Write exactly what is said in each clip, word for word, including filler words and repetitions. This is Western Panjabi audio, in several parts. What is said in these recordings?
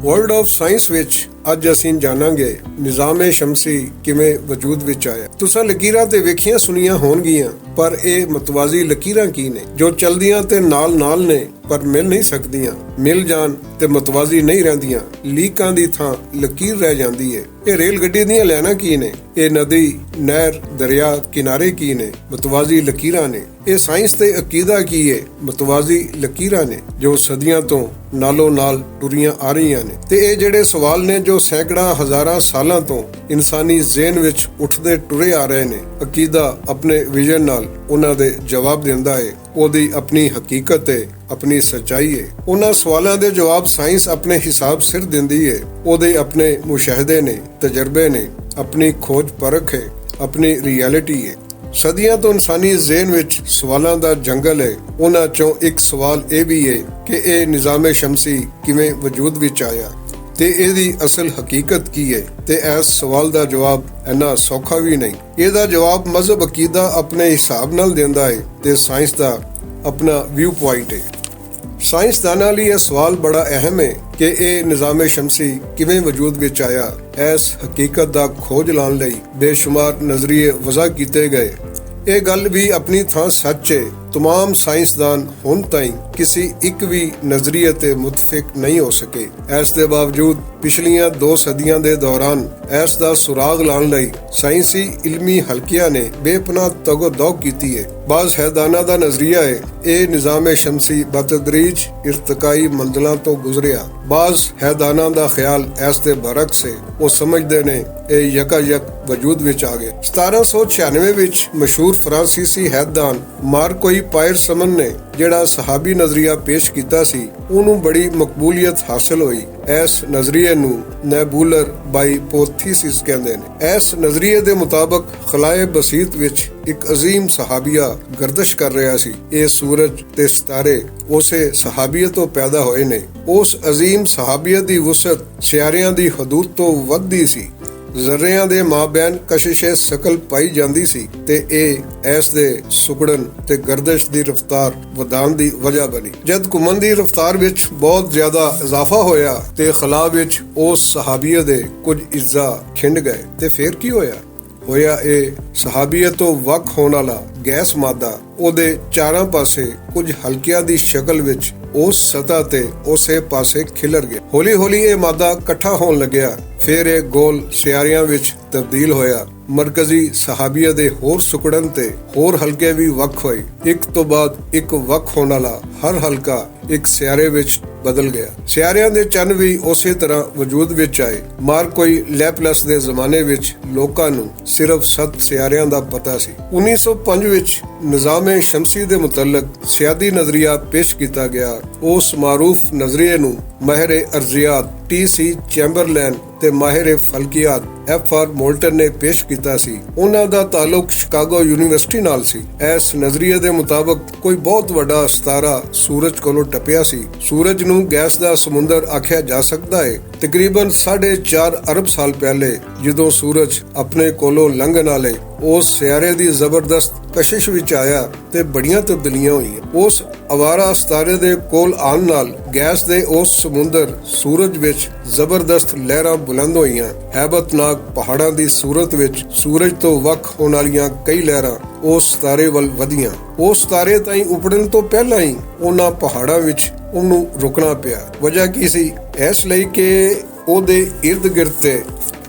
ورلڈ آف سائنس وچ اج اسیں جاناں گے نظام شمسی کیویں وجود وچ آیا۔ تساں لکیراں تے ویکھیاں سنیاں ہون گیاں، پر اے متوازی لکیراں کی نے جو چلدیاں تے نال نال نے، پر مل نہیں سکدیاں؟ مل جان تے متوازی نہیں رہندیاں، لیکاں دی تھاں لکیر رہ جاندی ہے۔ اے ریل گڈی دیاں لیناں کی نے؟ اے ندی، نہر، دریا کنارے کی نے؟ متوازی لکیراں نے۔ اے سائنس تے عقیدہ کی ہے؟ متوازی لکیراں نے جو صدیاں توں نالو نال ٹریاں آ رہیاں نے۔ تے اے جڑے سوال نے جو سینکڑاں ہزاراں سالاں توں انسانی ذہن وچ اٹھدے ٹرے آ رہے نے، عقیدہ اپنے ویژن نال انہاں دے جواب دیندا ہے۔ اوہدی اپنی حقیقت ہے، اپنی سچائی ہے۔ انہاں سوالاں دے جواب سائنس اپنے حساب سر دیندی ہے۔ اوہدے اپنے مشاہدے نے، تجربے نے، اپنی کھوج پرکھ ہے، اپنی ریالٹی ہے۔ صدیاں توں انسانی ذہن وچ سوالاں دا جنگل ہے۔ انہاں چوں اک سوال ایہہ وی ہے کہ ایہہ نظام شمسی کیویں وجود وچ آیا؟ تے ایہدی اصل حقیقت کی ہے؟ تے ایس سوال دا جواب اینا سوکھا وی نہیں۔ ایہدا جواب مذہب عقیدہ اپنے حساب نال دیندا ہے تے سائنس دا اپنا ویو پوائنٹ ہے۔ سائنسداناں لئی ایہہ سوال بڑا اہم ہے کہ ایہہ نظام شمسی کیویں وجود وچ آیا۔ ایس حقیقت دا کھوج لان لئی بے شمار نظریے وضع کیتے گئے۔ ایہہ گل وی اپنی تھاں سچ ہے۔ تمام سائنسدان ہن تائیں کسی اک وی نظریے تے متفق نہیں ہو سکے۔ ایس دے باوجود پچھلیاں دو صدیاں دے دوران ایس دا سراغ لان لئی سائنسی علمی حلقیاں نے بے پناہ تگو دو کیتی ہے۔ بعض حیداناں دا نظریہ ہے، ایہہ نظام شمسی بتدریج ارتقائی منزلاں توں گزریا۔ بعض حیداناں دا خیال ایس دے برعکس ہے، او سمجھدے نے ایہہ یکا یک وجود وچ آ گیا۔ ستاراں سو چھیانوے وچ مشہور فرانسیسی حیدان مارکوئی پائر سمن نے جڑا صحابی نظریہ پیش کیتا سی، انہوں بڑی مقبولیت حاصل ہوئی۔ ایس نظریے نوں نیبولر بائی پوتھیسس کہندے نے۔ ایس نظریے دے مطابق خلائے بسیط وچ اک عظیم صحابیہ گردش کر رہیا سی۔ ایہہ سورج تے ستارے اسے صحابیہ توں پیدا ہوئے نے۔ اس عظیم صحابیہ دی وسعت سیاریاں دی حدود توں ودھدی سی۔ ذریاں دے مابین کشش ثقل پائی جاندی سی تے ایہہ ایس دے سکڑن تے گردش دی رفتار ودھان دی وجہ بنی۔ جد گھمن دی رفتار وچ بہت زیادہ اضافہ ہویا تے خلا وچ اس صحابیہ دے کچھ اجزا کھنڈ گئے۔ تے فیر کی ہویا؟ ہویا ایہہ، صحابیہ توں وقت ہون والا گیس مادہ اوہدے چاراں پاسے کچھ ہلکیاں دی شکل وچ اس سطح تے اسے پاسے کھلر گیا۔ ہولی ہولی ایہہ مادہ کٹھا ہون لگیا، فیر ایہہ گول سیاریاں وچ تبدیل ہویا۔ مرکزی صحابیہ دے ہور سکڑن تے ہور ہلکے وی وقت ہوئے۔ اک توں بعد اک وقت ہون والا ہر ہلکا اک سیارے وچ بدل گیا۔ سیاریاں دے چن وی اسے طرح وجود وچ آئے۔ مارکوئی لیپلس دے زمانے وچ لوکاں نوں صرف ست سیاریاں دا پتہ سی۔ انیس سو پنج وچ نظام شمسی دے متعلق سیادی نظریہ پیش کیتا گیا۔ اس معروف نظریے نوں ماہر ارضیات ٹی سی چیمبرلین تے ماہر فلکیات ایف آر مولٹن نے پیش کیتا سی۔ انہاں دا تعلق شکاگو یونیورسٹی نال سی۔ ایس نظریے دے مطابق کوئی بہت وڈا ستارہ سورج کولوں ٹپیا سی۔ سورج نوں گیس دا سمندر آکھیا جا سکدا ہے۔ تقریباً ساڑھے چار ارب سال پہلے جدوں سورج اپنے کولوں لنگھن والے اس سیارے دی زبردست کشش وچ آیا تے بڑیاں تبدیلیاں ہوئیاں۔ اس آوارہ ستارے دے کول آن نال گیس دے اس سمندر سورج وچ زبردست لہراں بلند ہوئیاں۔ ہیبت ناک پہاڑاں دی صورت وچ سورج توں وکھ ہون والیاں کئی لہراں اس ستارے ول ودھیاں۔ اس ستارے تائیں اپڑن توں پہلاں ہی انہاں پہاڑاں وچ انہوں رکنا پیا۔ وجہ کی سی؟ اس لئی کہ او دے ارد گرد تے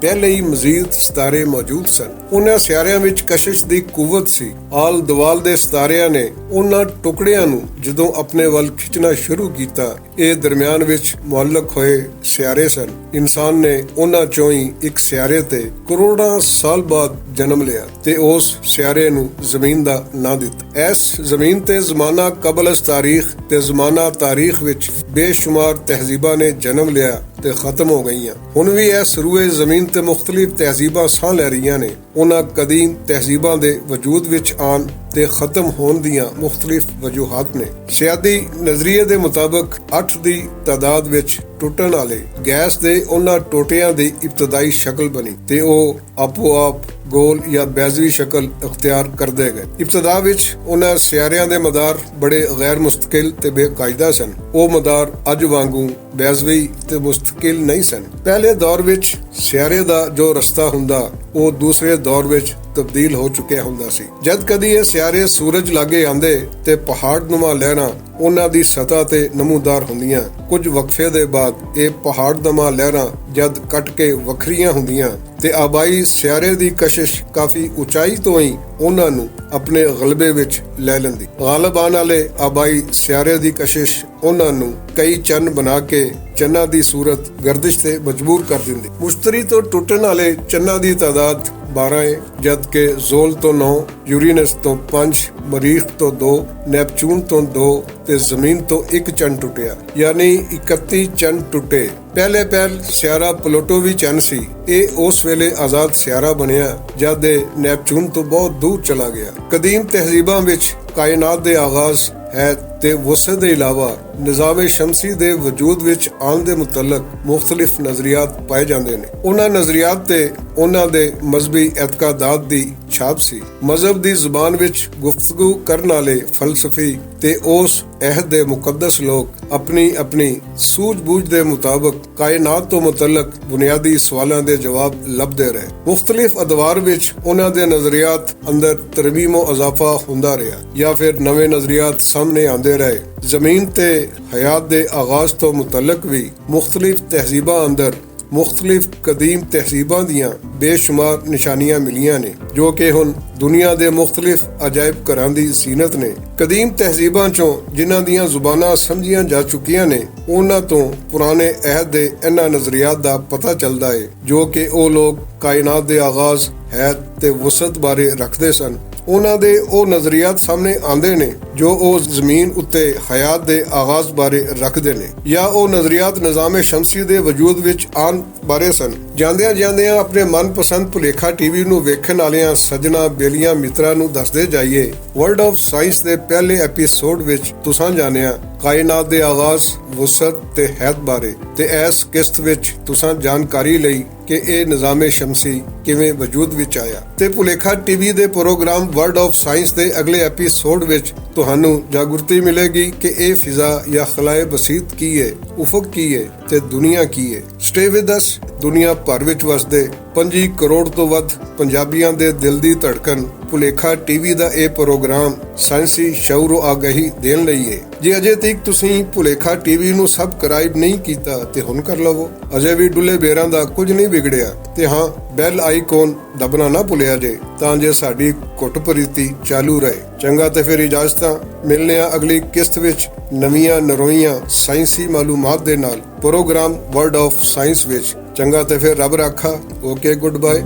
پہلے ہی مزید ستارے موجود سن۔ انہاں سیاریاں وچ کشش دی قوت سی۔ آل دوال دے ستاریاں نے انہاں ٹکڑیاں نوں جدوں اپنے ول کھچنا شروع کیتا، اے درمیان وچ معلق ہوئے سیارے سن۔ انسان نے انہاں چوں ہی اک سیارے تے کروڑاں سال بعد جنم لیا تے اس سیارے نوں زمین دا ناں دتا۔ اس زمین تے زمانہ قبل از تاریخ تے زمانہ تاریخ وچ بے شمار تہذیباں نے جنم لیا تے ختم ہو گئیاں۔ ہن وی اس روئے زمین تے مختلف تہذیباں ساہ لے رہیاں نے۔ انہاں قدیم تہذیباں دے وجود وچ آن تے ختم ہون دیاں مختلف وجوہات نے۔ سیادی نظریے دے مطابق اٹھ دی تعداد وچ ٹوٹن والے گیس دے انہاں ٹوٹیاں دی ابتدائی شکل بنی تے او آپو آپ گول یا بیزوی شکل اختیار کردے گئے۔ ابتدا وچ انہاں سیاریاں دے مدار بڑے غیر مستقل تے بے قاعدہ سن۔ او مدار اج وانگوں بیزوی تے مستقل نہیں سن۔ پہلے دور وچ سیارے دا جو رستہ ہوندا، او دوسرے دور وچ تبدیل ہو چکیا ہوندا سی۔ جد کدی اے سیارے سورج لاگے آندے تے پہاڑ نما لہراں انہاں دی سطح تے نمودار ہوندیاں۔ کچھ وقفے دے بعد اے پہاڑ نما لہراں جد کٹ کے وکھریاں ہوندیاں تے آبائی سیارے دی کشش کافی اچائی تو ہی انہاں نوں اپنے غلبے وچ لے لیندی۔ غالب آن والے آبائی سیارے دی کشش انہاں نوں کئی چن بنا کے چناں دی صورت گردش تے مجبور کر دیندی۔ مشتری تو ٹوٹن والے چناں دی تعداد بارہ ہے، جد کہ زول تو نو، یورینس تو پنج، مریخ تو دو، نیپچون تو دو تے زمین تو ایک چن ٹوٹیا، یعنی اکتی چن ٹوٹے۔ پہلے پہل سیارہ پلوٹو وی چن سی۔ اے اس ویلے آزاد سیارہ بنیا جد اے نیپچون تو بہت دور چلا گیا۔ قدیم تہذیباں وچ کائنات دے آغاز، حیات تے وسعت دے علاوہ نظام شمسی دے وجود وچ آن دے متعلق مختلف نظریات پائے جاندے نے۔ انہاں نظریات تے انہاں دے مذہبی اعتقادات دی چھاپ سی۔ مذہب دی زبان وچ گفتگو کرن والے فلسفی تے اوس عہد دے مقدس لوگ اپنی اپنی سوجھ بوجھ دے مطابق کائنات تو متعلق بنیادی سوالاں دے جواب لبھدے رہے۔ مختلف ادوار وچ انہاں دے نظریات اندر ترمیم و اضافہ ہوندا رہیا یا پھر نویں نظریات سامنے آندے رہے۔ زمین تے حیات دے آغاز تو متعلق وی مختلف تہذیباں اندر مختلف قدیم تہذیباں دیاں بے شمار نشانیاں ملیاں نے، جو کہ ہن دنیا دے مختلف عجائب گھراں دی زینت نے۔ قدیم تہذیباں چوں جنہاں دیاں زباناں سمجھیاں جا چکیاں نے، انہاں توں پرانے عہد دے انہاں نظریات دا پتہ چلدا ہے، جو کہ او لوگ کائنات دے آغاز، حیات تے وسعت بارے رکھدے سن۔ انہاں دے او نظریات سامنے آندے نے جو او زمین اتے حیات دے آغاز بارے رکھدے نے، یا او نظریات نظام شمسی دے وجود وچ آن بارے سن۔ جاندیاں جاندیاں اپنے من پسند پلیکھا ٹی وی نوں ویکھن والیاں سجنا بیلیاں متراں نوں دسدے جائیے، ورلڈ آف سائنس دے پہلے ایپیسوڈ وچ تساں جانیاں کائنات دے آغاز، وسعت تے حیات بارے، تے ایس قسط وچ تساں جانکاری لئی کہ اے نظام شمسی کیویں وجود وچ آیا۔ تے پلیکھا ٹی وی دے پروگرام ورلڈ آف سائنس دے اگلے ایپیسوڈ وچ تہانوں جاگرتی ملے گی کہ اے فضا یا خلائے بسیط کی ہے، افق کی ہے، تے دنیا کی ہے۔ سٹے ود اس۔ دنیا بھر وچ وسدے پنجی کروڑ تو ودھ پنجابیاں دے دل دی دھڑکن پلیکھا ٹی وی دا اے پروگرام سائنسی شعور و آگاہی دین لئی ہے۔ جے اجے تک تسیں پلیکھا ٹی وی نوں سبسکرائب نہیں کیتا تے ہن کر لوو۔ اجے وی ڈلے بیراں دا کچھ نہیں بگڑیا۔ تے ہاں، بیل آئیکن دبنا نہ بھولیا جے، تاں جے ساڈی گھٹ پریتی چالو رہے۔ چنگا تے پھر اجازتاں، ملنے آں اگلی قسط وچ نویاں نرویاں سائنسی معلومات دے نال پروگرام ورلڈ آف سائنس وچ۔ چنگا تے پھر رب رکھا۔ Okay, good bye.